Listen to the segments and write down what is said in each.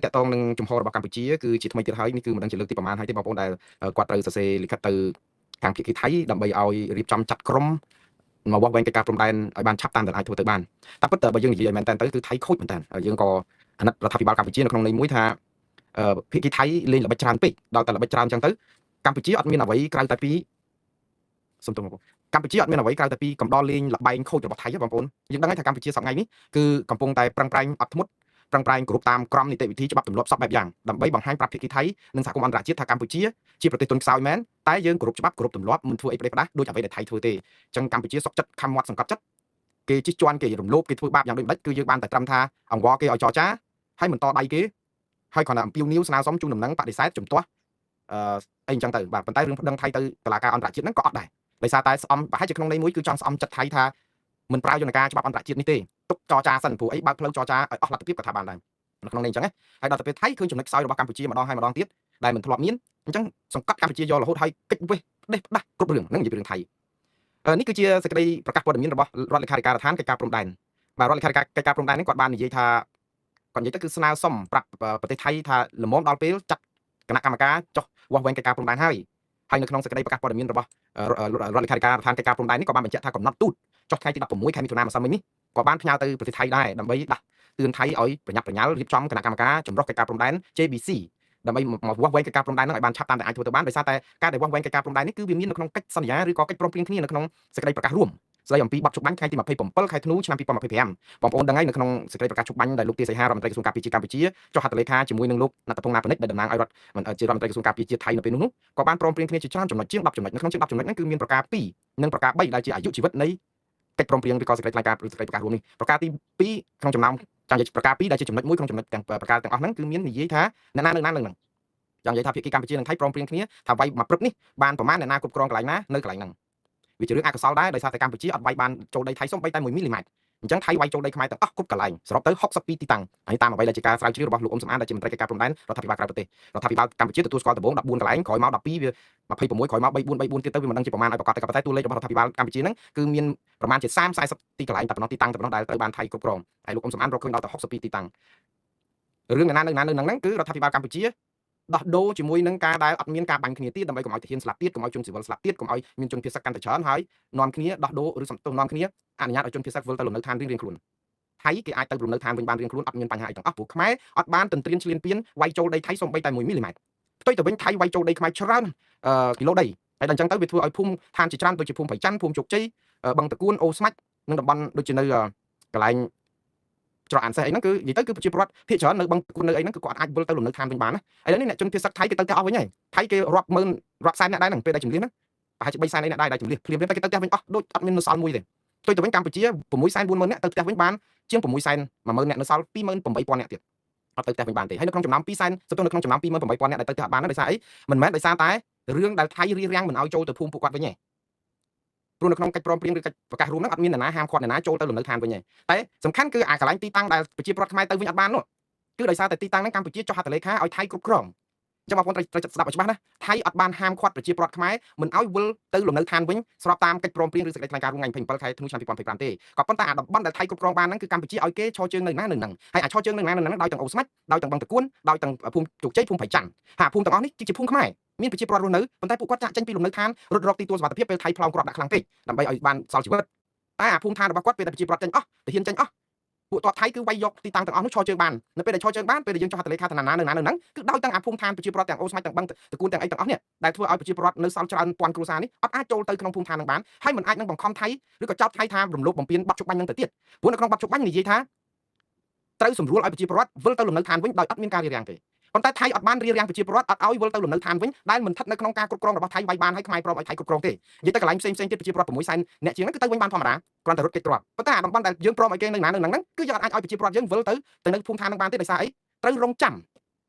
តកតងនឹងជំហររបស់កម្ពុជាគឺជាថ្មីទៀតហើយនេះគឺមិនដឹងជាលើកទីប្រមាណហើយទេបងប្អូនដែលគាត់ត្រូវសរសេរលិខិតទៅខាងភាគីថៃដើម្បីឲ្យរៀបចំចាត់ក្រុមមកវាស់វែងកិច្ចការព្រំដែនឲ្យបានឆាប់តាមដែលអាចធ្វើទៅបានតែពិតបើយើងនិយាយឲ្យមែនតើទៅគឺថៃខូចមែនតើយើងក៏អាណិតរដ្ឋាភិបាលកម្ពុជានៅក្នុងន័យមួយថាភាគីថៃលេងល្បិចច្រើនពេកដល់តែល្បិចច្រើនចឹងទៅកម្ពុជាអត់មានអ្វីក្រៅតែពីសំទោសបងប្អូនកម្ពុជាអត់មានអ្វីក្រៅតែពីកំដរលេងលបែងខូចរបស់ថៃបងប្អូនយើងដឹងហើយថាកម្ពុជាសប្តាហ៍ថ្ងៃនេះគឺកំពុងតែប្រឹងប្រែងអត់ធ្មត់ប្រឹងប្រែងគោរពតាមក្រមនីតិវិធីច្បាប់ទម្លាប់សពបែបយ៉ាងដើម្បីបង្ហាញប្រាប់ភាគីថៃនិងសហគមន៍អន្តរជាតិថាកម្ពុជាជាប្រទេសទុនខ្សោយមែនតែយើងគោរពច្បាប់គោរពទម្លាប់មិនធ្វើអីប្រេះផ្ដាស់ដូចអ្វីដែលថៃធ្វើទេអញ្ចឹងកម្ពុជាសុកចិត្តខំមាត់សង្កត់ចិត្តគេជិះជាន់គេរំលោភគេធ្វើបាបយ៉ាងដូចម្ដេចគឺយើងបានតែត្រឹមថាអង្វរគេឲ្យចរចាហើយមិនតដៃគេហើយគ្រាន់តែអំពាវនាវស្នើសុំជូនដំណឹងបដិសេធជំទាស់អឺអីអញ្ចឹងទៅបាទប៉ុន្តែរឿងប្តឹងថៃទៅតុលាការអន្តរជាតិហ្នឹងក៏អត់ដែរដោយសារតែស្អំប្រហែលជាក្នុងន័យមួយគឺចង់ស្អំចិត្តថៃថាមិនប្រើយន្តការច្បាប់អន្តរជាតិនេះទេទុកចរចាសិនព្រោះអីបើកផ្លូវចរចាឲ្យអស់លទ្ធភាពក៏ថាបានដែរនៅក្នុងនេះអញ្ចឹងហើយដល់ទៅពេលថៃឃើញចំណុចខ្សោយរបស់កម្ពុជាម្ដងហើយម្ដងទៀតដែលមិនធ្លាប់មានអញ្ចឹងសង្កត់កម្ពុជាយករហូតហើយកិច្ចវេះដេះផ្ដាស់គ្រប់រឿងហ្នឹងនិយាយពីរឿងថៃនេះគឺជាសេចក្តីប្រកាសព័ត៌មានរបស់រដ្ឋលេខាធិការដ្ឋានកិច្ចការព្រំដែនបាទរដ្ឋលេខាធិការកិច្ចការព្រំដែននេះគាត់បាននិយាយថាគាត់និយាយទៅគឺស្នើសុំប្រាប់ប្រទេសថៃថាល្មមដល់ពេលចាត់គណៈកម្មការចុះវាស់វែងកិច្ចការព្រំដែនហើយហើយនៅក្នុងសេចក្តីប្រកាសព័ត៌មានរបស់រដ្ឋលេខាធិការដ្ឋានកិច្ចការព្រំដែននេះក៏បានបញ្ជាក់ថាកំណត់ទូតចុះថ្ងៃទី16ខែមិថុនាម្សិលមិញនេះក៏បានផ្ញើទៅប្រទេសថៃដែរដើម្បីដាស់តឿនថៃឲ្យប្រញាប់ប្រញាល់រៀបចំគណៈកម្មការចម្រុះកិច្ចការព្រំដែន JBC ដើម្បីមកវាស់វែងកិច្ចការព្រំដែនហ្នឹងឲ្យបានឆាប់តាមដែលអាចធ្វើទៅបានដោយសារតែការដែលវាស់វែងកិច្ចការព្រំដែននេះគឺវាមាននៅក្នុងកិច្ចសន្យាឬក៏កិច្ចព្រមព្រៀងគ្នានៅក្នុងសេចក្តីប្រកាសរួមស្ដីអំពីបទឈប់បាញ់ថ្ងៃទី27ខែធ្នូឆ្នាំ2025បងប្អូនដឹងហើយនៅក្នុងសេចក្តីប្រកាសឈប់បាញ់ដែលលោកទាសីហារដ្ឋមន្ត្រីក្រសួងការពារជាតិកម្ពុជាចុះហត្ថលេខាជាមួយនឹងលោកណត្តពងណាពនិចដែលតំណាងឲ្យរដ្ឋជារដ្ឋមន្ត្រីក្រសួងការពារជាតិថៃនៅពេលនោះក៏បានព្រមព្រៀងគ្នាជាច្រើនចំណុចជាង10ចំណុចនៅក្នុងជាង10ចំណុចហ្នឹងគឺមានប្រការ2និងប្រការ3ដែលជាអាយុជីវិតនៃកិច្ចព្រមព្រៀងឬក៏សេចក្តីថ្លែងការណ៍ឬសេចក្តីប្រកាសរួមនេះប្រការទី2ក្នុងចំណោមចង់និយាយប្រការ2ដែលជាចំណុចមួយក្នុងចំណុចទាំងប្រការទាំងអស់ហ្នឹងគឺមាននិយាយថាអ្នកណានៅណានៅហ្នឹងចង់និយាយថាភាគីកម្ពុជានិងថៃព្រមព្រៀងគ្នាថាវាយមួយព្រឹបនេះបានប្រមាណអ្នកណាគ្រប់គ្រងកន្លែងណានៅកន្លែងហ្នឹងវាជារឿងអកុសលដែរដោយសារតែកម្ពុជាអត់វាយបានចូលដីថៃសូម្បីតែ1មីលីម៉ែត្រអញ្ចឹងថៃវាយចូលដីខ្មែរទាំងអស់គ្រប់កន្លែងសរុបទៅ62ទីតាំងហើយតាមអ្វីដែលជាការស្រាវជ្រាវរបស់លោកអ៊ុំសំអានដែលជាមន្ត្រីកិច្ចការព្រំដែនរដ្ឋាភិបាលក្រៅប្រទេសរដ្ឋាភិបាលកម្ពុជាទទួលស្គាល់ដំបូង14កន្លែងក្រោយមក12វា26ក្រោយមក3 4 3 4ទៀតទៅវាមិនដឹងជាប្រមាណឲ្យប្រកាសតែក៏ប៉ុន្តែតួលេខរបស់រដ្ឋាភិបាលកម្ពុជាហ្នឹងគឺមានប្រមាណជា30 40ទីកន្លែងតែប៉ុណ្ណោះទីតាំងតែប៉ុណ្ណោះដែលត្រូវបានថៃគ្រប់គ្រងហើយលោកអ៊ុំសំអានរកឃើញដល់ទៅ62ទីតាំងរឿងណានៅណានៅហ្នឹងគឺរដ្ឋាភិបាលកម្ពុជាដោះដូរជាមួយនឹងការដែលអត់មានការបាញ់គ្នាទៀតដើម្បីកុំឲ្យទាហានស្លាប់ទៀតកុំឲ្យជនស៊ីវិលស្លាប់ទៀតកុំឲ្យមានជនភៀសសឹកកាន់តែច្រើនហើយនាំគ្នាដោះដូរឬសំទោសនាំគ្នាអនុញ្ញាតឲ្យជនភៀសសឹកវិលទៅលំនៅឋានរៀងៗខ្លួនថៃគេអាចទៅលំនៅឋានវិញបានរៀងខ្លួនអត់មានបញ្ហាអីទាំងអស់ព្រោះខ្មែរអត់បានទន្ទ្រានឈ្លានពានវាយចូលដីថៃសូម្បីតែ1មីលីម៉ែត្រផ្ទុយទៅវិញថៃវាយចូលដីខ្មែរច្រើនគីឡូដីហើយដល់អញ្ចឹងទៅវាធ្វើឲ្យភូមិឋានជាច្រើនដូចជាភូមិប្រច័នភូមិជោគជ័យបឹងតកួនអូស្មាច់និងតំបន់ដូចជានៅកន្លែងច្រកអានសេះអីហ្នឹងគឺនិយាយទៅគឺប្រជាពលរដ្ឋភាគច្រើននៅបឹងគុណនៅអីហ្នឹងគឺគាត់អាចវិលទៅលំនៅឋានវិញបានណាឥឡូវនេះអ្នកជនភៀសសឹកថៃគេទៅផ្ទះអស់វិញហើយថៃគេរាប់ម៉ឺនរាប់សែនអ្នកដែរហ្នឹងពេលដែលជំនះហ្នឹងប្រហែលជា3សែនអីអ្នកដែរដែលជំនះភ្លាមៗតែគេទៅផ្ទះវិញអស់ដូចអត់មាននៅសល់មួយទេផ្ទុយទៅវិញកម្ពុជា6សែន4ម៉ឺនអ្នកទៅផ្ទះវិញបានជាង6សែន1ម៉ឺនអ្នកនៅសល់28000អ្នកទៀតអត់ទៅផ្ទះវិញបានទេហើយនៅក្នុងចំណោម2សែនស្ទើរនៅក្នុងចំណោម28000អ្នកដែលទៅផ្ទះបានដោយសារអីមិនមែនដោយសារតែរឿងដែលថៃរៀបរៀងមិនឲ្យចូលទៅភូមិពួកគាត់វិញទេព្រោះនៅក្នុងកិច្ចព្រមព្រៀងឬកិច្ចប្រកាសរួមហ្នឹងអត់មាននរណាហាមឃាត់នរណាចូលទៅលំនៅឋានវិញទេតែសំខាន់គឺអាកន្លែងទីតាំងដែលប្រជាពលរដ្ឋខ្មែរទៅវិញអត់បាននោះគឺដោយសារតែទីតាំងហ្នឹងកម្ពុជាចុះហត្ថលេខាឲ្យថៃគ្រប់គ្រងអញ្ចឹងបងប្អូនត្រូវស្ដាប់ឲ្យច្បាស់ណាថៃអត់បានហាមឃាត់ប្រជាពលរដ្ឋខ្មែរមិនឲ្យវិលទៅលំនៅឋានវិញស្របតាមកិច្ចព្រមព្រៀងឬសេចក្តីថ្លែងការណ៍រួមថ្ងៃ27ខែធ្នូឆ្នាំ2025ទេក៏ប៉ុន្តែអាតំបន់ដែលថៃគ្រប់គ្រងបានហ្នឹងគឺកម្ពុជាឲ្យគេឈរជើងនៅណានៅហ្នឹងហើយអាឈរជើងនៅណានៅហ្នឹងដោយទាំងអូស្មាច់ដោយទាំងបឹងតកួនដោយទាំងភូមិជោគជ័យភូមិប្រៃច័ន្ទហើយភូមិទាំងអស់នេះជាភូមិខ្មែរមានប្រជាពលរដ្ឋរស់នៅប៉ុន្តែពួកគាត់ចាក់ចេញពីលំនៅឋានរត់រកទីទួលសុវត្ថិភាពពេលថៃផ្លោងគ្រាប់ដាក់ខ្លាំងពេកដើម្បីឲ្យបានសល់ជីវិតតែអាភូមិឋានរបស់គាត់ពេលដែលប្រជាពលរដ្ឋចេញអស់ទាហានចេញអស់ពួកទ័ពថៃគឺវាយយកទីតាំងទាំងអស់នោះឈរជើងបាននៅពេលដែលឈរជើងបានពេលដែលយើងចុះហត្ថលេខាឋានណានៅណានៅហ្នឹងគឺដោយទាំងអាភូមិឋានប្រជាពលរដ្ឋទាំងអូស្មាច់ទាំងបឹងតកួនទាំងអីទាំងអស់នេះដែលធ្វើឲ្យប្រជាពលរដ្ឋនៅសល់ច្រើនពាន់គ្រួសារនេះអត់អាចចូលទៅក្នុងភូមិឋានហ្នឹងបានហើយមិនអាចនឹងបង្ខំថៃឬក៏ចោទថៃថារំលោភបំពានបទជប់បាញ់ហ្នឹងទៅទៀតព្រោះនៅក្នុងបទជប់បាញ់និយាយថាត្រូវសម្រួលឲ្យប្រជាពលរដ្ឋវិលទៅលំនៅឋានវិញដោយអត់មានការរារាំងទេប៉ុន្តែថៃអត់បានរារាំងប្រជាពលរដ្ឋអត់ឲ្យវិលទៅលំនៅឋានវិញដែលមិនស្ថិតនៅក្នុងការគ្រប់គ្រងរបស់ថៃវាយបានហើយខ្មែរព្រមឲ្យថៃគ្រប់គ្រងទេនិយាយទៅកន្លែងផ្សេងផ្សេងទៀតប្រជាពលរដ្ឋ6សែនអ្នកជាងហ្នឹងគឺទៅវិញបានធម្មតាគ្រាន់តែរត់គេចទ្រព្យប៉ុន្តែអាតំបន់ដែលយើងព្រមឲ្យគេនៅណានៅហ្នឹងគឺយើងអាចឲ្យប្រជាពលរដ្ឋយើងវិលទៅនៅភូមិឋានហ្នឹងបានទេដោយសារអីត្រូវរងចាំ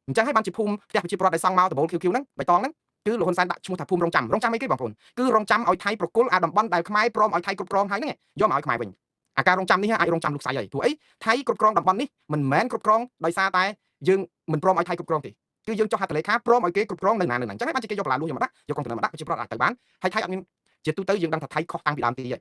អញ្ចឹងហើយបានជាភូមិផ្ទះប្រជាពលរដ្ឋដែលសង់មកដបូល QQ ហ្នឹងបៃតងហ្នឹងគឺលោកហ៊ុនសែនដាក់ឈ្មោះថាភូមិរងចាំរងចាំអីគេបងប្អូនគឺរងចាំឲ្យថៃប្រគល់អាតំបន់ដែលខ្មែរព្រមឲ្យថៃគ្រប់គ្រងហើយហ្នឹងយកមកឲ្យខ្មែរវិញអាការរងចាំនេះអាចរងចាំលោកសៃហើយព្រោះអីថៃគ្រប់គ្រងតំបន់នេះមិនមែនគ្រប់គ្រងដោយសារតែយើងមិនព្រមឲ្យថៃគ្រប់គ្រងទេគឺយើងចុះហត្ថលេខាព្រមឲ្យគេគ្រប់គ្រងនៅណានៅហ្នឹងអញ្ចឹងហើយបានជាគេយកបន្លាលួសយកមកដាក់យកកុងតឺន័រមកដាក់ប្រជាពលរដ្ឋអាចទៅបានហើយថៃអត់មានជាទូទៅយើងដឹងថាថៃខុសតាំងពីដើមទីហើយ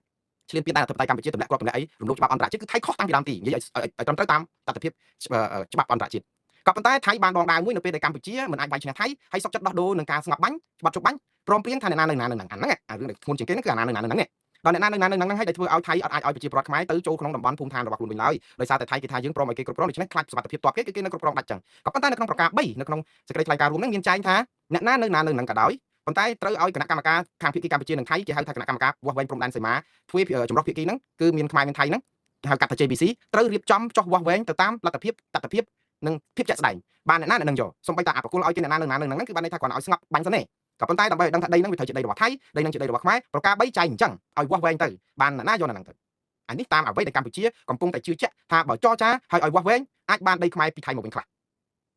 ឈ្លានពានដែនអធិបតេយ្យកម្ពុជាទម្លាក់គ្រាប់ទម្លាក់អីរំលោភច្បាប់អន្តរជាតិគឺថៃខុសតាំងពីដើមទីនិយាយឲ្យត្រឹមត្រូវតាមតថភាពច្បាប់អន្តរជាតិ ក៏ប៉ុន្តែថៃបានដងដាវមួយនៅពេលដែលកម្ពុជាមិនអាចវាយឈ្នះថៃហើយសុកចិត្តដោះដូរនឹងការស្ងប់បាញ់ច្បាប់ជប់បាញ់ព្រមព្រៀងថាអ្នកណានៅណានៅហ្នឹងអាហ្នឹងអារឿងដែលធ្ងន់ជាងគេហ្នឹងគឺអាណានៅណានៅហ្នឹងដល់អ្នកណានៅណានៅហ្នឹងហើយដែលធ្វើឲ្យថៃអត់អាចឲ្យប្រជាពលរដ្ឋខ្មែរទៅចូលក្នុងតំបន់ភូមិឋានរបស់ខ្លួនវិញឡើយដោយសារតែថៃគេថាយើងព្រមឲ្យគេគ្រប់គ្រងដូច្នេះខ្លាចសុវត្ថិភាពទ័ពគេគឺគេនៅគ្រប់គ្រងដាច់ចឹងក៏ប៉ុន្តែនៅក្នុងប្រការ3នៅក្នុងសេចក្តីថ្លែងការណ៍រួមហ្នឹងមានចែងថាអ្នកណានៅណានៅហ្នឹងក៏ដោយប៉ុន្តែត្រូវឲ្យគណៈកម្មការខាងភាគីកម្ពុជានិងថៃគេហៅថាគណៈកម្មការវាស់វែងព្រំដែនសីមាទ្វេចម្រុះភាគីហ្នឹងគឺមានខ្មែរមានថៃហ្នឹងគេហៅកាត់ថា JBC ត្រូវរៀបចំចុះវាស់វែងទៅតាមលទ្ធភាពតថភាពនិងភាពជាក់ស្ដែងបានអ្នកណាអ្នកនឹងយកសំបីតាអបកុលឲ្យគេអ្នកណានៅណានៅហ្នឹងគឺបានន័យថាគាត់ឲ្យស្ងប់បាញ់សិនទេក៏ប៉ុន្តែដើម្បីឲ្យដឹងថាដីហ្នឹងវាត្រូវជាដីរបស់ថៃដីហ្នឹងជាដីរបស់ខ្មែរប្រការ3ចែងអញ្ចឹងឲ្យវាស់វែងទៅបានអ្នកណាយកនៅហ្នឹងទៅអានេះតាមអ្វីដែលកម្ពុជាកំពុងតែជឿជាក់ថាបើចរចាហើយឲ្យវាស់វែងអាចបានដីខ្មែរពីថៃមកវិញខ្លះ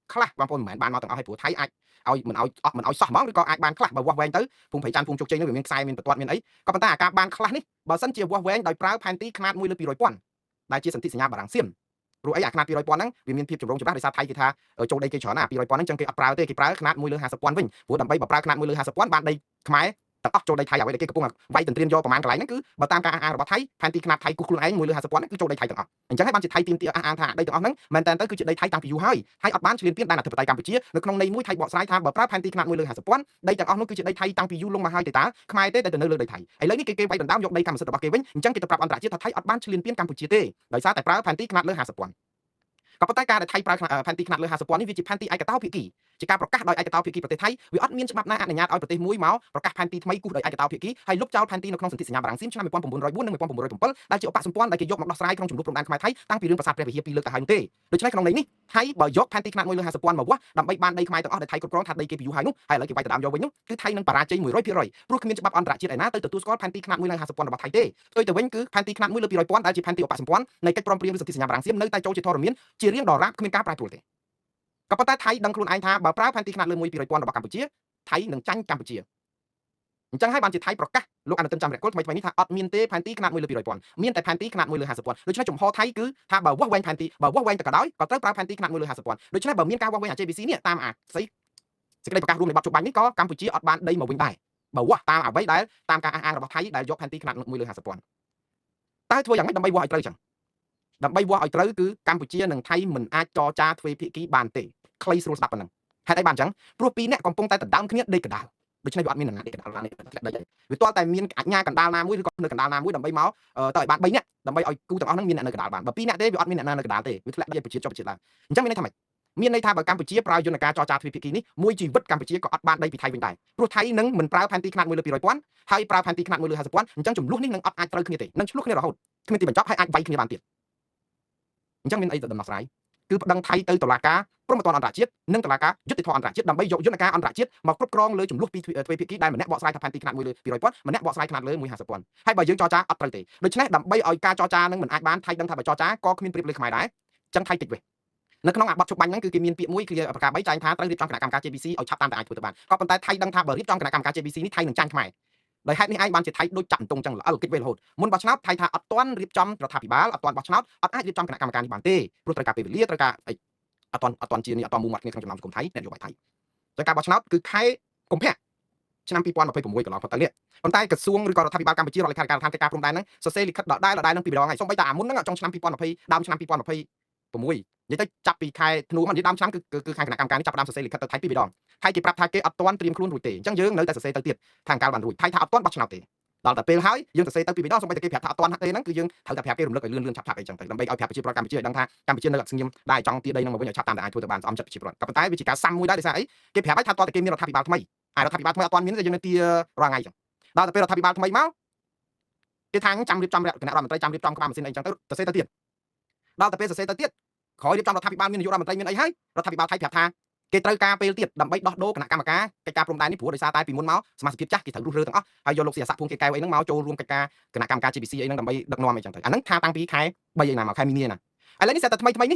ខ្លះបងប្អូនមិនមែនបានមកទាំងអស់ហើយព្រោះថៃអាចឲ្យមិនឲ្យអស់មិនឲ្យសោះហ្មងឬក៏អាចបានខ្លះបើវាស់វែងទៅភូមិព្រៃច័ន្ទភូមិជោគជ័យនោះវាមានខ្សែមានបន្ទាត់មានអីក៏ប៉ុន្តែអាការបានខ្លះនេះបើសិនជាវាស់វែងដោយប្រើផែនទីខ្នាត1លើ200ពាន់ដែលជាសន្ធិសញ្ញាបារាំងសៀមព្រោះអីអាខ្នាត200ពាន់ហ្នឹងវាមានភាពចម្រូងចម្រាសដោយសារថៃគេថាចូលដីគេច្រើនណា200ពាន់ហ្នឹងចឹងគេអត់ប្រើទេគេប្រើខ្នាត1លើ50ពាន់វិញព្រោះដើម្បីបើប្រើខ្នាត1លើ50ពាន់បានដីខ្មែរទាំងអស់ចូលដីថៃអ្វីដែលគេកំពុងវាយទន្ទ្រានយកប្រមាណកន្លែងហ្នឹងគឺបើតាមការអះអាងរបស់ថៃផែនទីខ្នាតថៃគូសខ្លួនឯង1លើ50ពាន់ហ្នឹងគឺចូលដីថៃទាំងអស់អញ្ចឹងហើយបានជាថៃទាមទារអះអាងថាដីទាំងអស់ហ្នឹងមែនតើទៅគឺជាដីថៃតាំងពីយូរហើយថៃអត់បានឈ្លានពានដែនអធិបតេយ្យកម្ពុជានៅក្នុងន័យមួយថៃបកស្រាយថាបើប្រើផែនទីខ្នាត1លើ50ពាន់ដីទាំងអស់នោះគឺជាដីថៃតាំងពីយូរលង់មកហើយទេតាខ្មែរទេដែលទៅនៅលើដីថៃឥឡូវនេះគេវាយដណ្ដើមយកដីកម្មសិទ្ធិរបស់គេវិញអញ្ចឹងគេទៅប្រាប់អន្តរជាតិថាថៃអត់បានឈ្លានពានកម្ពុជាទេដោយសារតែប្រើផែនទីខ្នាតលើ50ពាន់ក៏ប៉ុន្តែការដែលថៃប្រើផែនទីខ្នាតលើ50ពាន់នេះវាជាផែនទីឯកតោភាគីជាការប្រកាសដោយឯកតោភាគីប្រទេសថៃវាអត់មានច្បាប់ណាអនុញ្ញាតឲ្យប្រទេសមួយមកប្រកាសផែនទីថ្មីគូសដោយឯកតោភាគីហើយលុបចោលផែនទីនៅក្នុងសន្ធិសញ្ញាបារាំងសៀមឆ្នាំ1904និង1907ដែលជាឧបសម្ព័ន្ធដែលគេយកមកដោះស្រាយក្នុងជម្លោះព្រំដែនខ្មែរថៃតាំងពីរឿងប្រាសាទព្រះវិហារពីរលើកទៅហើយនោះទេដូច្នេះក្នុងន័យនេះថៃបើយកផែនទីខ្នាត1លើ50ពាន់មកវាស់ដើម្បីបានដីខ្មែរទាំងអស់ដែលថៃគ្រប់គ្រងថាដីគេពីយូរហើយនោះហើយឥឡូវគេវាយដណ្ដើមយកវិញនោះគឺថៃនឹងបរាជ័យ100%ព្រោះគ្មានច្បាប់អន្តរជាតិឯណាទៅទទួលស្គាល់ផែនទីខ្នាត1លើ50ពាន់របស់ថៃទេផ្ទុយទៅវិញគឺផែនទីខ្នាត1លើ200ពាន់ដែលជាផែនទីឧបសម្ព័ន្ធនៃកិច្ចព្រមព្រៀងឬសន្ធិសញ្ញាបារាំងសៀមនៅតែចូលជាធរមានជារៀងដរាបគ្មានការប្រែប្រួលទេក៏ប៉ុន្តែថៃដឹងខ្លួនឯងថាបើប្រើផែនទីខ្នាតលើ1 200ពាន់របស់កម្ពុជាថៃនឹងចាញ់កម្ពុជាអញ្ចឹងហើយបានជាថៃប្រកាសលោកអនុទិនចាំរកុលថ្មីថ្មីនេះថាអត់មានទេផែនទីខ្នាត1លើ200ពាន់មានតែផែនទីខ្នាត1លើ50ពាន់ដូច្នេះចំហថៃគឺថាបើវាស់វែងផែនទីបើវាស់វែងទៅក៏ដោយក៏ត្រូវប្រើផែនទីខ្នាត1លើ50ពាន់ដូច្នេះបើមានការវាស់វែងអា JBC នេះតាមអាស្អីសេចក្តីប្រកាសរួមនៃបទជប់បាញ់នេះក៏កម្ពុជាអត់បានដីមកវិញដែរបើវាស់តាមអ្វីដែលតាមការអះអាងរបស់ថៃដែលយកផែនទីខ្នាត1លើ50ពាន់តើធ្វើយ៉ាងម៉េចដើម្បីវាស់ឲ្យត្រូវចឹងដើម្បីវាស់ឲ្យត្រូវគឺកម្ពុជានិងថៃមិនអាចចរចាទ្វេភាគីបានទេខ្លីស្រួលស្ដាប់ប៉ុណ្ណឹងហេតុអីបានអញ្ចឹងព្រោះពីរអ្នកកំពុងតែដណ្ដើមគ្នាដេកកណ្ដាលដូច្នេះវាអត់មាននរណាដេកកណ្ដាលណានេះធ្លាក់ដីវាទាល់តែមានអញ្ញាកណ្ដាលណាមួយឬក៏នៅកណ្ដាលណាមួយដើម្បីមកទៅឲ្យបាន3នាក់ដើម្បីឲ្យគូទាំងអស់ហ្នឹងមានអ្នកនៅកណ្ដាលបានបើ2នាក់ទេវាអត់មានអ្នកណានៅកណ្ដាលទេវាធ្លាក់ដីឲ្យប្រជាចុះប្រជាឡើងអញ្ចឹងមានន័យថាម៉េចមានន័យថាបើកម្ពុជាប្រើយន្តការចរចាទ្វេភាគីនេះមួយជីវិតកម្ពុជាក៏អត់បានដីពីថៃវិញដែរព្រោះថៃនឹងមិនប្រើផែនទីខ្នាត1លើ200ពាន់ហើយប្រើផែនទីខ្នាត1លើ50ពាន់អញ្ចឹងចំនួននេះនឹងអត់អាចត្រូវគ្នាទេនឹងឆ្លោះគ្នារហូតគ្មានទីបញ្ចប់ហើយអាចវាយគ្នាបានទៀតអញ្ចឹងមានអីទៅដំណោះស្រាយគឺប្តឹងថៃទៅតុលាការព្រហ្មទណ្ឌអន្តរជាតិនិងតុលាការយុត្តិធម៌អន្តរជាតិដើម្បីយកយន្តការអន្តរជាតិមកគ្រប់គ្រងលើចំនួនពីទ្វេភាគីដែលម្នាក់បកស្រាយថាផែនទីខ្នាត1លើ200ពាន់ម្នាក់បកស្រាយខ្នាតលើ150ពាន់ហើយបើយើងចរចាអត់ត្រូវទេដូច្នេះដើម្បីឲ្យការចរចានឹងមិនអាចបានថៃដឹងថាបើចរចាក៏គ្មានប្រៀបលើខ្មែរដែរចឹងថៃតិចវិញនៅក្នុងអាបទជប់បាញ់ហ្នឹងគឺគេមានពាក្យមួយគឺប្រការ3ចែងថាត្រូវរៀបចំគណៈកម្មការ JBC ឲ្យឆាប់តាមតែអាចធ្វើទៅបានក៏ប៉ុន្តែថៃដឹងថាបើរៀបចំគណៈកម្មការ JBC នេះថៃនឹងចាញ់ខ្មែរដោយហេតុនេះឯងបានជាថៃដូចចាក់អន្ទង់ចឹងល្អិលគិតវេរហូតមុនបោះឆ្នោតថៃថាអត់ទាន់រៀបចំរដ្ឋាភិបាលអត់ទាន់បោះឆ្នោតអត់អាចរៀបចំគណៈកម្មការនេះបានទេព្រោះត្រូវការពេលវេលាត្រូវការអីអត់ទាន់ជានេះអត់ទាន់មូមាត់គ្នាក្នុងចំណោមសង្គមថៃអ្នកនយោបាយថៃចឹងការបោះឆ្នោតគឺខែកុម្ភៈឆ្នាំ2026កន្លងផុតទៅនេះប៉ុន្តែក្រសួងឬក៏រដ្ឋាភិបាលកម្ពុជារដ្ឋលេខាធិការដ្ឋានកិច្ចការព្រំដែនហ្នឹងសរសេរលិខិតដដែលៗនឹងពីម្ដងហើយសូម្បីតែអាមុនហ្នឹងចុងឆ្នាំ2020ដើមឆ្នាំ2026និយាយទៅចាប់ពីខែធ្នូមកនិយាយដើមឆ្នាំគឺខាងគណៈកម្មការនេះចាប់ផ្ដើមសរសេរលិខិតទៅថៃពីរដងថៃគេប្រាប់ថាគេអត់ទាន់ត្រៀមខ្លួនរួចទេអញ្ចឹងយើងនៅតែសរសេរទៅទៀតខាងកាលបានរួចថៃថាអត់ទាន់បោះឆ្នោតទេដល់តែពេលហើយយើងសរសេរទៅពីរដងសូម្បីតែគេប្រាប់ថាអត់ទាន់ទេហ្នឹងគឺយើងត្រូវតែប្រាប់គេរំលឹកឲ្យលឿនលឿនឆាប់ឆាប់អីចឹងទៅដើម្បីឲ្យប្រាប់ប្រជាពលរដ្ឋកម្ពុជាឲ្យដឹងថាកម្ពុជានៅអត់ស្ងៀមដែរចង់ទាដីហ្នឹងមកវិញឲ្យឆាប់តាមតែអាចធ្វើទៅបានស្អំចិត្តប្រជាពលរដ្ឋក៏ប៉ុន្តែវាជាការសាំមួយដែរដោយសារអីគេប្រាប់ឲ្យថាតើតែគេមានរដ្ឋាភិបាលថ្មីហើយរដ្ឋាភិបាលថ្មីអត់ទាន់មានទេយើងនៅទារាល់ថ្ងៃចឹងដល់តែពេលរដ្ឋាភិបាលថ្មីមកគេថាចាំរៀបចំគណៈរដ្ឋមន្ត្រីចាំរៀបចំក្បាលម៉ាស៊ីនអីចឹងទៅសរសេរទៅទៀតដល់តែពេលសរសេរទៅទៀតក្រោយរៀបចំរដ្ឋាភិបាលមាននាយករដ្ឋមន្ត្រីមានអីហើយរដ្ឋាភិបាលថៃប្រាប់ថាគេត្រូវការពេលទៀតដើម្បីដោះដូរគណៈកម្មការកិច្ចការព្រំដែននេះព្រោះដោយសារតែពីមុនមកសមាជិកចាស់គេត្រូវរុះរើទាំងអស់ហើយយកលោកសៀស័កភួងគេកែវអីហ្នឹងមកចូលរួមកិច្ចការគណៈកម្មការ JBC អីហ្នឹងដើម្បីដឹកនាំអីចឹងទៅអាហ្នឹងថាតាំងពីខែ3អីណាមកខែមីនាណាឥឡូវនេះសិតតែថ្មីថ្មីនេ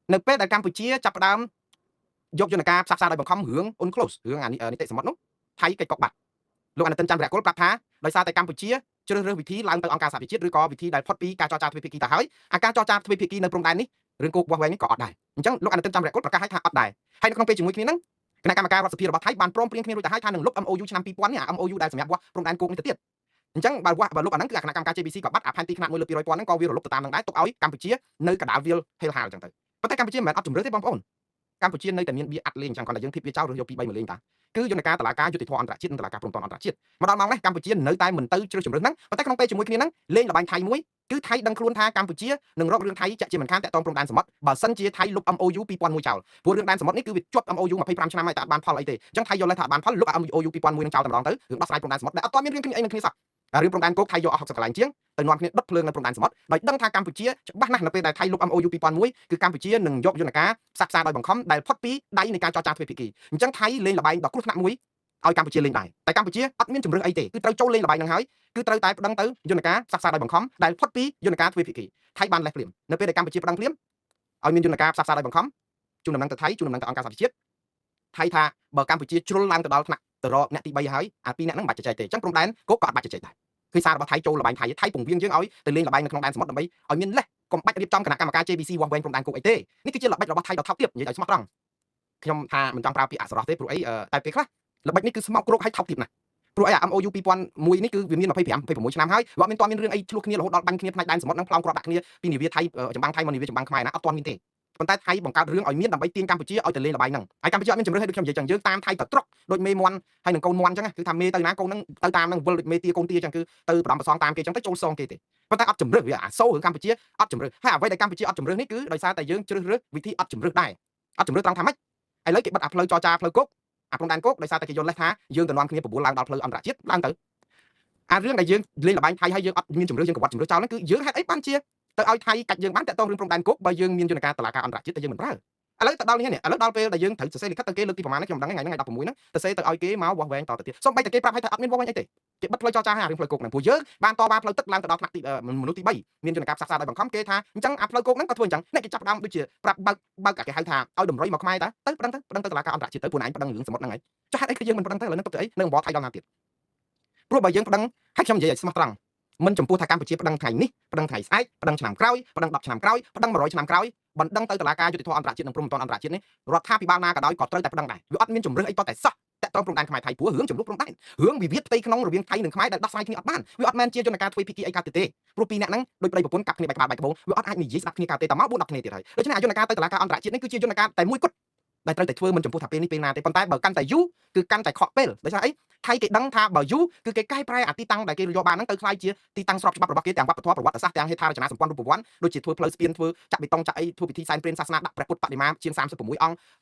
ះនៅពេលដែលកម្ពុជាចាប់ផ្ដើមយកយន្តការផ្សះផ្សាដោយបង្ខំរឿង UNCLOS រឿងអានីតិសមុទ្រនោះថៃកិច្ចកុកបាត់លោកអនុទិនច័ន្ទរកុលប្រាប់ថាដោយសារតែកម្ពុជាជ្រើសរើសវិធីឡើងទៅអង្គការសហប្រជាជាតិឬក៏វិធីដែលផុតពីការចរចាទ្វេភាគីទៅហើយអាការចរចាទ្វេភាគីនៅព្រំដែននេះរឿងគោកវាស់វែងនេះក៏អត់ដែរអញ្ចឹងលោកអនុទិនច័ន្ទរកុលប្រកាសឲ្យថាអត់ដែរហើយនៅក្នុងពេលជាមួយគ្នាហ្នឹងគណៈកម្មការរដ្ឋសភារបស់ថៃបានព្រមព្រៀងគ្នារួចទៅហើយថានឹងលុប MOU ឆ្នាំ2000នេះអា MOU ដែលសម្រាប់វាស់ព្រំដែនគោកនេះទៅទៀតអញ្ចឹងបើវាស់បើលុបអាហ្នឹងគឺអាគណៈកម្មការ JBC ក៏បាត់អាផែនទីខ្នាត1លើ200ពាន់ហ្នឹងក៏វារលុបទៅតាមនឹងដែរទុកឲ្យកម្ពុជានៅកណ្ដាលវាលហេលហាលអញ្ចឹងទៅប៉ុន្តែកម្ពុជាមិនមែនអត់ជំរឿទេបងប្អូន កម្ពុជានៅតែមានបៀអាត់លេងអញ្ចឹងគាត់តែយើងធៀបវាចោលឬយក2 3មកលេងតាគឺយន្តការតឡាការយុត្តិធម៌អន្តរជាតិនិងតឡាការព្រំប្រទានអន្តរជាតិមកដល់ម៉ោងនេះកម្ពុជានៅតែមិនទៅជ្រើសជម្រើសហ្នឹងប៉ុន្តែក្នុងពេលជាមួយគ្នាហ្នឹងលេងល្បែងថៃមួយគឺថៃដឹងខ្លួនថាកម្ពុជានឹងរករឿងថៃចាក់ជាមិនខានតាក់ទងព្រំដែនសមុទ្របើសិនជាថៃលុប MOU 2001ចោលព្រោះរឿងដែនសមុទ្រនេះគឺវាជាប់ MOU 25ឆ្នាំហើយតែអត់បានផលអីទេអញ្ចឹងថៃយល់ថាអត់បានផលលុប MOU 2001នឹងចោលតែម្ដងទៅរឿងដោះស្រាយព្រំដែនសមុទ្រដែលអត់ទាន់មានរឿងគ្នាអីនឹងគ្នាសោះរឿងព្រំដែនគោកថៃយកអស់60កន្លែងជាងទៅនាំគ្នាដុតភ្លើងនៅព្រំដែនសមុទ្រដោយដឹងថាកម្ពុជាច្បាស់ណាស់នៅពេលដែលថៃលុប MOU 2001គឺកម្ពុជានឹងយកយន្តការផ្សះផ្សាដោយបង្ខំដែលផុតពីដៃនៃការចរចាទ្វេភាគីអញ្ចឹងថៃលេងល្បែងដ៏គ្រោះថ្នាក់មួយឲ្យកម្ពុជាលេងដែរតែកម្ពុជាអត់មានជំរឿសអីទេគឺត្រូវចូលលេងល្បែងនឹងហើយគឺត្រូវតែប្តឹងទៅយន្តការផ្សះផ្សាដោយបង្ខំដែលផុតពីយន្តការទ្វេភាគីថៃបានលេះភ្លាមនៅពេលដែលកម្ពុជាប្តឹងភ្លាមឲ្យមានយន្តការផ្សះផ្សាដោយបង្ខំជូនដំណឹងទៅថៃជូនដំណឹងទៅអង្គការសហប្រជាជាតិថៃថាបើកម្ពុជាជ្រុលឡើងទៅដល់ថ្នាក់ទៅរកអ្នកទី3ហើយអាពីរអ្នកហ្នឹងមិនបាច់ជជែកទេអញ្ចឹងព្រំដែនគោកក៏អត់បាច់ជជែកដែរគឺសាររបស់ថៃចូលល្បែងថៃថៃពង្វៀងយើងឲ្យទៅលេងល្បែងនៅក្នុងដែនសមុទ្រដើម្បីឲ្យមានលេសកុំបាច់រៀបចំគណៈកម្មការ JBC វាស់វែងព្រំដែនគោកអីទេនេះគឺជាល្បិចរបស់ថៃដ៏ថោកទាបនិយាយឲ្យស្មោះត្រង់ខ្ញុំថាមិនចង់ប្រើពាក្យអសរោះទេព្រោះអីតែពេលខ្លះល្បិចនេះគឺស្មោកគ្រោកឲ្យថោកទាបណាស់ព្រោះអីអា MOU 2001នេះគឺវាមាន25 26ឆ្នាំហើយវាអត់មានទាន់មានរឿងអីឆ្លោះគ្នារហូតដល់បាញ់គ្នាផ្នែកដែនសមុទ្រហ្នឹងផ្លោងគ្រាប់ដាក់គ្នាពីនាវាថៃចម្បាំងថៃមកនាវាចម្បាំងខ្មែរណាអត់ទាន់មានទេប៉ុន្តែថៃបង្កើតរឿងឲ្យមានដើម្បីទាញកម្ពុជាឲ្យទៅលេងល្បែងហ្នឹងហើយកម្ពុជាអត់មានជំរឿសឲ្យដូចខ្ញុំនិយាយចឹងយើងតាមថៃទៅត្រុកដូចមេមន់ហើយនឹងកូនមន់ចឹងគឺថាមេទៅណាកូនហ្នឹងទៅតាមហ្នឹងវិលដូចមេទាកូនទាចឹងគឺទៅប្រដំប្រសងតាមគេចឹងទៅចូលសងគេទេប៉ុន្តែអត់ជំរឿសវាអាសូររឿងកម្ពុជាអត់ជំរឿសហើយអ្វីដែលកម្ពុជាអត់ជំរឿសនេះគឺដោយសារតែយើងជ្រើសរើសវិធីអត់ជំរឿសដែរអត់ជំរឿសត្រង់ថាម៉េចឥឡូវគេបិទអាផ្លូវចរចាផ្លូវគោកអាព្រំដែនគោកដោយសារតែគេយល់លេសថាយើងទៅនាំគ្នាបបួលឡើងដល់ផ្លូវអន្តរជាតិឡើងទៅអារឿងដែលយើងលេងល្បែងថៃហើយយើងអត់មានជំរឿសយើងកវត្តជំរឿសចោលហ្នឹងគឺយើងហេតុអីបានជាទៅឲ្យថៃកាច់យើងបានតាក់ទងរឿងព្រំដែនគោកបើយើងមានយន្តការតឡាការអន្តរជាតិតែយើងមិនប្រើឥឡូវទៅដល់នេះនេះឥឡូវដល់ពេលដែលយើងត្រូវសរសេរលិខិតទៅគេលើកទីប្រមាណខ្ញុំមិនដឹងថ្ងៃហ្នឹងថ្ងៃ16ហ្នឹងទៅសេទៅឲ្យគេមកវាស់វែងតទៅទៀតសូម្បីតែគេប្រាប់ឲ្យថាអត់មានវាស់វែងអីទេគេបិទផ្លូវចរចាឲ្យអារឿងផ្លូវគោកហ្នឹងព្រោះយើងបានតវ៉ាផ្លូវទឹកឡើងទៅដល់ថ្នាក់ទីមនុស្សទី3មានយន្តការផ្សះផ្សាដោយបង្ខំគេថាអញ្ចឹងអាផ្លូវគោកហ្នឹងក៏ធ្វើអញ្ចឹងអ្នកគេចាប់ដើមដូចជាប្រាប់បើកបើកគេហៅថាឲ្យតម្រុយមកខ្មែរតាទៅប្តឹងទៅប្តឹងទៅតុលាការអន្តរជាតិទៅពួកឯងប្តឹងរឿងសមុទ្រហ្នឹងហើយចុះហេតុអីគឺយើងមិនប្តឹងទៅឥឡូវហ្នឹងទុកទៅអីនៅអង្វរថៃដល់ណាទៀតព្រោះបើយើងប្តឹងហើយខ្ញុំនិយាយឲ្យស្មោះត្រង់មិនចំពោះថាកម្ពុជាប្តឹងថ្ងៃនេះប្តឹងថ្ងៃស្អែកប្តឹងឆ្នាំក្រោយប្តឹង10ឆ្នាំក្រោយប្តឹង100ឆ្នាំក្រោយបណ្ដឹងទៅតុលាការយុត្តិធម៌អន្តរជាតិនិងព្រំប្រទានអន្តរជាតិនេះរដ្ឋាភិបាលណាក៏ដោយក៏ត្រូវតែប្តឹងដែរវាអត់មានជំរឿសអីតតែសោះតាក់ទងព្រំដែនខ្មែរថៃព្រោះរឿងចំនួនព្រំដែនរឿងវិវាទផ្ទៃក្នុងរវាងថៃនិងខ្មែរដែលដោះស្រាយគ្នាអត់បានវាអត់មែនជាយន្តការទ្វេភាគីអីកើតទេព្រោះពីរអ្នកហ្នឹងដូចប្តីប្រពន្ធកាប់គ្នាបែកក្បាលបែកក្បូងវាអត់អាចនិយាយស្ដាប់គ្នាកើតទេតែមក4 10គ្នាទៀតហើយដូច្នេះយន្តការទៅតុលាការអន្តរជាតិនេះគឺជាយន្តការតែមួយគត់ដែលត្រូវតែធ្វើមិនចំពោះថាពេលនេះពេលណាទេប៉ុន្តែបើកាន់តែយូរគឺកាន់តែខកពេលដោយសារអីថៃគេដឹងថាបើយូរគឺគេកែប្រែអាទីតាំងដែលគេយកបានហ្នឹងទៅក្លាយជាទីតាំងស្របច្បាប់របស់គេទាំងវប្បធម៌ប្រវត្តិសាស្ត្រទាំងហេដ្ឋារចនាសម្ព័ន្ធរូបវន្តដូចជាធ្វើផ្លូវស្ពានធ្វើចាក់បេតុងចាក់អីធ្វើពិធីសែនព្រេនសាសនាដាក់ព្រះពុទ្ធបដិមាជាង36អង្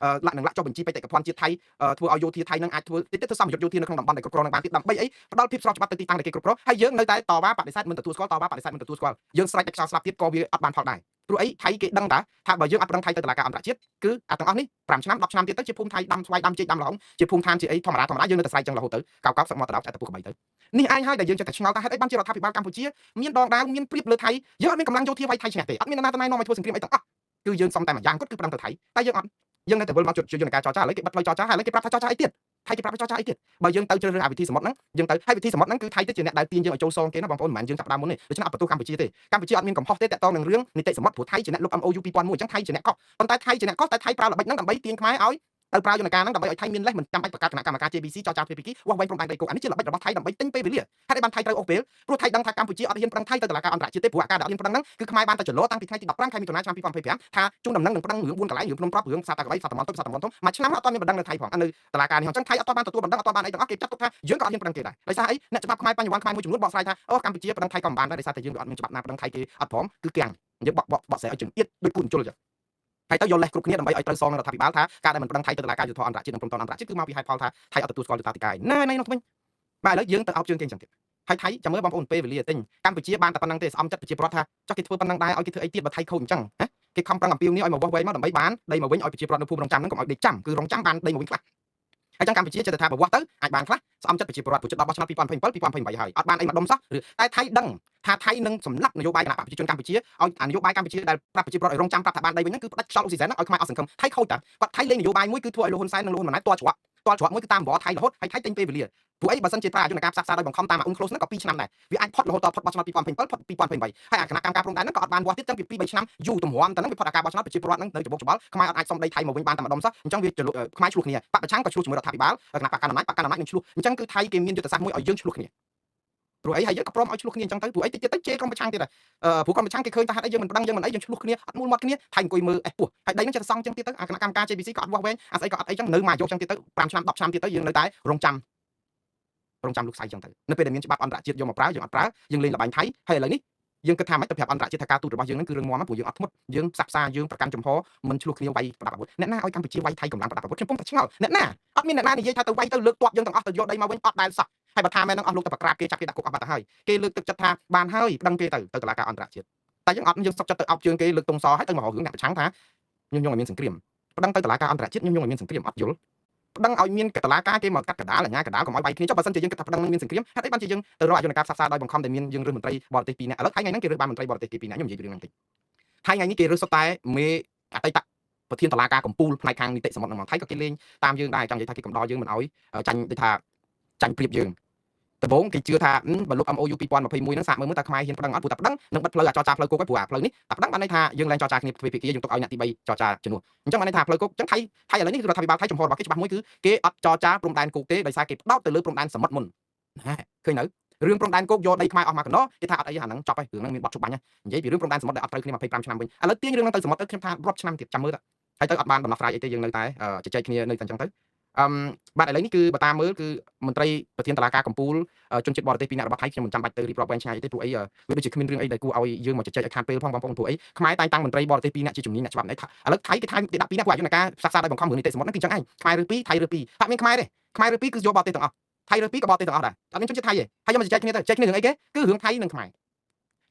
គលក្ខនឹងលក្ខចុះបញ្ជីបេតិកភណ្ឌជាតិថៃធ្វើឲ្យយោធាថៃនឹងអាចធ្វើតិចធ្វើសម្ពយុទ្ធយោធានៅក្នុងតំបន់ដែលគ្រប់គ្រងនឹងបានទៀតដើម្បីអីផ្ដល់ភាពស្របច្បាប់ទៅទីតាំងដែលគេគ្រប់គ្រងហើយយើងនៅតែតវ៉ាបដិសេធមិនទទួលស្គាល់តវ៉ាបដិសេធមិនទទួលស្គាល់យើងស្រែកតែខ្យល់ស្លាប់ទៀតក៏វាអត់បានផលដែរព្រោះអីថៃគេដឹងតាថាបើយើងអត់ប្រឹងថៃទៅតុលាការអន្តរជាតិគឺអាទាំងអស់នេះ5ឆ្នាំ10ឆ្នាំទៀតទៅជាភូមិថៃដាំស្វាយដាំចេកដាំល្ហុងជាភូមិឋានជាអីធម្មតាធម្មតាយើងនៅតែស្រែកចឹងរហូតទៅកោកកោសឹកមកទៅដល់ចាក់ទៅពុះក្បីទៅនេះឯងហើយដែលយើងចេះតែឆ្ងល់ថាហេតុអីបានជារដ្ឋាភិបាលកម្ពុជាមានដងដាវមានព្រៀបលើថៃយើងអត់មានកម្លាំងយោធាវាយថៃឈ្នះទេអត់មាននរណាតណៃនាំឲ្យធ្វើសង្គ្រាមអីទាំងអស់គឺយើងសុំតែម្យ៉ាងគាត់គឺប្រឹងទៅថៃតែយើងអត់យើងនៅតែវិលមកជយន្តការចរចាឥឡូវគេបិទផ្លូវចរចាហើយឥឡូវគេប្រាប់ថាចរចាអីទៀតថៃគេប្រាប់ថាចរចាអីទៀតបើយើងទៅជ្រើសរើសអាវិធីសមុទ្រហ្នឹងយើងទៅហើយវិធីសមុទ្រហ្នឹងគឺថៃទៅជាអ្នកដែលទាញយើងឲ្យចូលសងគេណាបងប្អូនមិនមែនយើងចាប់ដើមមុនទេដូច្នេះអត់បន្ទោសកម្ពុជាទេកម្ពុជាអត់មានកំហុសទេតាក់ទងនឹងរឿងនីតិសមុទ្រព្រោះថៃជាអ្នកលុប MOU 2001អញ្ចឹងថៃជាអ្នកកោះប៉ុន្តែថៃជាអ្នកកោះតែថៃប្រើល្បិចហ្នឹងដើម្បីទាញខ្មែរឲ្យទៅប្រើយន្តការហ្នឹងដើម្បីឲ្យថៃមានលេសមិនចាំបាច់បង្កើតគណៈកម្មការ JBC ចរចាទ្វេភាគីវាស់វែងព្រំដែនដីគោកអានេះជាល្បិចរបស់ថៃដើម្បីទិញពេលវេលាហេតុអីបានថៃត្រូវអូសពេលព្រោះថៃដឹងថាកម្ពុជាអត់ហ៊ានប្រឹងថៃទៅតុលាការអន្តរជាតិទេព្រោះអាការដែលអត់ហ៊ានប្រឹងហ្នឹងគឺខ្មែរបានតែចលោតាំងពីថ្ងៃទី15ខែមិថុនាឆ្នាំ2025ថាជូនដំណឹងនឹងប្រឹងរឿង4កន្លែងរឿងភ្នំប្របរឿងផ្សារតាកបីផ្សារតំបន់តូចផ្សារតំបន់ធំមួយឆ្នាំអត់មានបណ្ដឹងនៅថៃផងនៅតុលាការនេះអញ្ចឹងថៃអត់បានទទួលបណ្ដឹងអត់បានអីទាំងអស់គេចាត់ទុកថាយើងក៏អត់ហ៊ានប្រឹងគេដែរដោយសារអីអ្នកច្បាប់ខ្មែរបញ្ញវន្តខ្មែរមួយចំនួនបកស្រាយថាអូកម្ពុជាប្រឹងថៃក៏មិនបានដែរដោយសារតែយើងវាអត់មានច្បាប់ណាប្រឹងថៃគេអត់ព្រមគឺគាំងយើងបកបកបកស្រាយឲ្យចង្អៀតដូចគូនជុលចឹងហើយទៅយកលេសគ្រប់គ្នាដើម្បីឲ្យត្រូវសងនឹងរដ្ឋាភិបាលថាការដែលមិនប្រឹងថៃទៅតុលាការយុត្តិធម៌អន្តរជាតិនិងព្រំប្រទានអន្តរជាតិគឺមកពីហេតុផលថាថៃអត់ទទួលស្គាល់យុត្តាធិការណែណែនោះវិញបាទឥឡូវយើងទៅអោបជើងគេអញ្ចឹងទៀតហើយថៃចាំមើលបងប្អូនពេលវេលាទិញកម្ពុជាបានតែប៉ុណ្្នឹងទេស្អំចិត្តប្រជាពលរដ្ឋថាចុះគេធ្វើប៉ុណ្្នឹងដែរឲ្យគេធ្វើអីទៀតបើថៃខូចអញ្ចឹងហ៎គេខំប្រឹងអំពាវនាវឲ្យមកវាស់វែងមកដើម្បីបានដីមកវិញឲ្យប្រជាពលរដ្ឋនៅភូមិរងចាំហ្នឹងកុំឲ្យដេកចាំគឺរងចាំបានដីមកវិញខ្លះហើយចឹងកម្ពុជាចិត្តថាបើវាស់ទៅអាចបានខ្លះស្អំចិត្តប្រជាពលរដ្ឋព្រោះចិត្តដល់បោះឆ្នោត2027 2028ហើយអត់បានអីមកដុំសោះឬតែថៃដឹងថាថៃនឹងសម្លាប់នយោបាយគណៈបក្សប្រជាជនកម្ពុជាឲ្យអានយោបាយកម្ពុជាដែលប្រាប់ប្រជាពលរដ្ឋឲ្យរងចាំប្រាប់ថាបានដីវិញហ្នឹងគឺផ្ដាច់ខ្យល់អុកស៊ីហ្សែនហ្នឹងឲ្យខ្មែរអស់សង្ឃឹមថៃខូចតាគាត់ថៃលេងនយោបាយមួយគឺធ្វើឲ្យលោកហ៊ុនសែននិងលោកហ៊ុនម៉ាណែតទាល់ច្រកទាល់ច្រកមួយគឺតាមវថៃរហូតហើយថៃទិញពេលវេលាព្រោះអីបើសិនជាប្រើយន្តការផ្សះផ្សាដោយបង្ខំតាម UNCLOS ហ្នឹងក៏2ឆ្នាំដែរវាអាចផុតរហូតដល់ផុតបោះឆ្នោត2027ផុត2028ហើយអាគណៈកម្មការព្រំដែនហ្នឹងក៏អត់បានវាស់ទៀតចឹងពី2 3ឆ្នាំយូរទម្រាំទៅហ្នឹងវាផុតអាការបោះឆ្នោតប្រជាពលរដ្ឋហ្នឹងនៅច្បុកច្បល់ខ្មែរអត់អាចសុំដីថៃមកវិញបានតែម្ដុំសោះអញ្ចឹងវាខ្មែរឆ្លោះគ្នាបក្សប្រឆាំងក៏ឆ្លោះជាមួយរដ្ឋាភិបាលគណៈបក្សកណ្ដាលអំណាចបក្សកណ្ដាលអំណាចនឹងឆ្លោះអញ្ចឹងគឺថៃគេមានយុទ្ធសាស្ត្រមួយឲ្យយើងឆ្លោះគ្នា ព្រោះអីហើយយើងក៏ព្រមឲ្យឆ្លោះគ្នាអញ្ចឹងទៅព្រោះអីតិចទៀតទៅជេរក្រុមប្រឆាំងទៀតព្រោះក្រុមប្រឆាំងគេឃើញថាហេតុអីយើងមិនប្តឹងយើងមិនអីយើងឆ្លោះគ្នាអត់មូលមាត់គ្នាថៃអង្គុយមើលអេះពោះហើយដីហ្នឹងចិត្តសង់អញ្ចឹងទៀតទៅអាគណៈកម្មការ JBC ក៏អត់វាស់វែងអាស្អីក៏អត់អីចឹងនៅមកយកចឹងទៀតទៅ5ឆ្នាំ10ឆ្នាំទៀតទៅយើងនៅតែរងចាំរងចាំលុកសៃចឹងទៅនៅពេលដែលមានច្បាប់អន្តរជាតិយកមកប្រើយើងអត់ប្រើយើងលេងល្បែងថៃហើយឥឡូវនេះយើងគិតថាម៉េចទៅប្រាប់អន្តរជាតិថាការទូតរបស់យើងហ្នឹងគឺរឿងមាំព្រោះយើងអត់ធ្មត់យើងផ្សះផ្សាយើងប្រកាន់ចំហមិនឆ្លោះគ្នាវាយប្រដាប់អាវុធអ្នកណាឲ្យកម្ពុជាវាយថៃកម្លាំងប្រដាប់អាវុធខ្ញុំពុំតែឆ្ងល់អ្នកណាអត់មានអ្នកណានិយាយថាទៅវាយទៅលើកទ័ពយើងទាំងអស់ទៅយកដីមកវិញអត់ដែលសោះហើយបើថាមែនហ្នឹងអស់លោកទៅប្រក្រាបគេចាប់គេដាក់គុកអស់បាត់ទៅហើយគេលើកទឹកចិត្តថាបានហើយប្តឹងគេទៅទៅតុលាការអន្តរជាតិតែយើងអត់យើងសុកចិត្តទៅអោបជើងគេលើកទងសហើយទៅមករករឿងអ្នកប្រឆាំងថាខ្ញុំឲ្យមានសង្គ្រាមប្តឹងទៅតុលាការអន្តរជាតិខ្ញុំឲ្យមានសង្គ្រាមអត់យល់ប្តឹងឲ្យមានតឡាការគេមកកាត់កដាលអាញាកដាលកុំឲ្យវាយគ្នាចុះបើសិនជាយើងគិតថាប្តឹងនឹងមានសង្គ្រាមហេតុអីបានជាយើងទៅរកអយុនការផ្សះផ្សាដោយបង្ខំតែមានយើងរើសមន្ត្រីបរទេស2នាក់ឥឡូវថ្ងៃហ្នឹងគេរើសបានមន្ត្រីបរទេសគេ2នាក់ខ្ញុំនិយាយពីរឿងហ្នឹងតិចថ្ងៃនេះគេរើសសុទ្ធតែមេអតីតប្រធានតឡាការកម្ពុជាផ្នែកខាងនីតិសមុទ្រហ្នឹងមកថៃក៏គេលេងតាមយើងដែរចង់និយាយថាគេកំដរយើងមិនឲ្យចាញ់ដូចថាចាញ់ព្រៀបយើងដំបូងគេជឿថាបើលុប MOU 2021ហ្នឹងសាកមើលមើលតើខ្មែរហ៊ានប្តឹងអត់ព្រោះតែប្តឹងនឹងបិទផ្លូវអាចចរចាផ្លូវគោកហើយព្រោះអាផ្លូវនេះតែប្តឹងបានន័យថាយើងឡើងចរចាគ្នាទ្វេភាគីយើងទុកឲ្យអ្នកទី3ចរចាជំនួសអញ្ចឹងបានន័យថាផ្លូវគោកអញ្ចឹងថៃថៃឥឡូវនេះគឺរដ្ឋាភិបាលថៃចំហរបស់គេច្បាស់មួយគឺគេអត់ចរចាព្រំដែនគោកទេដោយសារគេផ្ដោតទៅលើព្រំដែនសមុទ្រមុនណាឃើញនៅរឿងព្រំដែនគោកយកដីខ្មែរអស់មកកណ្ដោគេថាអត់អីអាហ្នឹងចប់ហើយរឿងហ្នឹងមានបទជប់បាញ់និយាយពីរឿងព្រំដែនសមុទ្រដែលអត់ត្រូវគ្នា25ឆ្នាំវិញឥឡូវទាញរឿងហ្នឹងទៅសមុទ្រទៅខ្ញុំថារាប់ឆ្នាំទៀតចាំមើលទៅហើយទៅអត់បានដំណោះស្រាយអីទេយើងនៅតែជជែកគ្នានៅតែអញ្ចឹងទៅអឹមបាទឥឡូវនេះគឺបើតាមមើលគឺមន្ត្រីប្រធានតុលាការកំពូលជនជាតិបរទេសពីរនាក់របស់ថៃខ្ញុំមិនចាំបាច់ទៅរៀបរាប់វែងឆ្ងាយទេព្រោះអីវាដូចជាគ្មានរឿងអីដែលគួរឲ្យយើងមកជជែកឲ្យខាតពេលផងបងប្អូនព្រោះអីខ្មែរតែងតាំងមន្ត្រីបរទេសពីរនាក់ជាជំនាញអ្នកច្បាប់នេះឥឡូវថៃគេថៃគេដាក់ពីរនាក់ព្រោះអយុនការផ្សះផ្សាដោយបង្ខំរឿងនីតិសមុទ្រហ្នឹងគឺអញ្ចឹងឯងខ្មែរឬពីរថៃឬពីរអត់មានខ្មែរទេខ្មែរឬពីរគឺយកបរទេសទាំងអស់ថៃឬពីរក៏បរទេសទាំងអស់ដែរអត់មានជនជាតិថៃទេហើយយកមកជជែកគ្នាទៅជជែកគ្នារឿងអីគេគឺរឿងថៃនិងខ្មែរ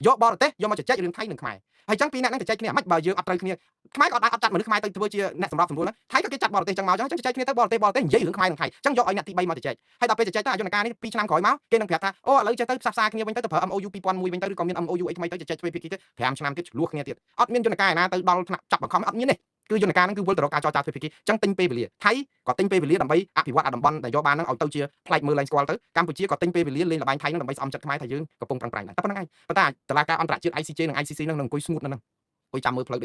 យកបរទេសយកមកជជែករឿងថៃនិងខ្មែរហើយចឹងពីរអ្នកហ្នឹងជជែកគ្នាមិនបើយើងអត់ត្រូវគ្នាខ្មែរក៏អត់អាចអត់ចាត់មនុស្សខ្មែរទៅធ្វើជាអ្នកសម្របសម្រួលហ្នឹងថៃក៏គេចាត់បរទេសចឹងមកចឹងជជែកគ្នាទៅបរទេសបរទេសនិយាយរឿងខ្មែរនិងថៃចឹងយកឲ្យអ្នកទី3មកជជែកហើយដល់ពេលជជែកទៅអយុនការនេះ2ឆ្នាំក្រោយមកគេនឹងប្រាប់ថាអូឥឡូវចេះទៅផ្សះផ្សាគ្នាវិញទៅទៅប្រើ MOU 2001វិញទៅឬក៏មាន MOU អីថ្មីទៅជជែកទ្វេភាគីទៅ5ឆ្នាំទៀតឆ្លោះគ្នាទៀតអត់មានយន្តការឯណាទៅដល់ថ្នាក់ចាប់បង្ខំអត់មានទេគឺយន្តការហ្នឹងគឺវិលទៅរកការចរចាទ្វេភាគីចឹងទិញពេលវេលាថៃក៏ទិញពេលវេលាដើម្បីអភិវឌ្ឍអាតំបន់ដែលយកបានហ្នឹងឲ្យទៅជាផ្លែកមើលឡើងស្គាល់ទៅកម្ពុជាក៏ទិញពេលវេលាលេងល្បែងថៃហ្នឹងដើម្បីស្អំចិត្តខ្មែរថាយើងកំពុងប្រឹងប្រែងដែរតែប៉ុណ្្នឹងឯងប៉ុន្តែតឡាការអន្តរជាតិ ICJ និង ICC ហ្នឹងនឹងអង្គុយស្ងួតនៅហ្នឹងអង្គុយចាំមើលផ្លូវ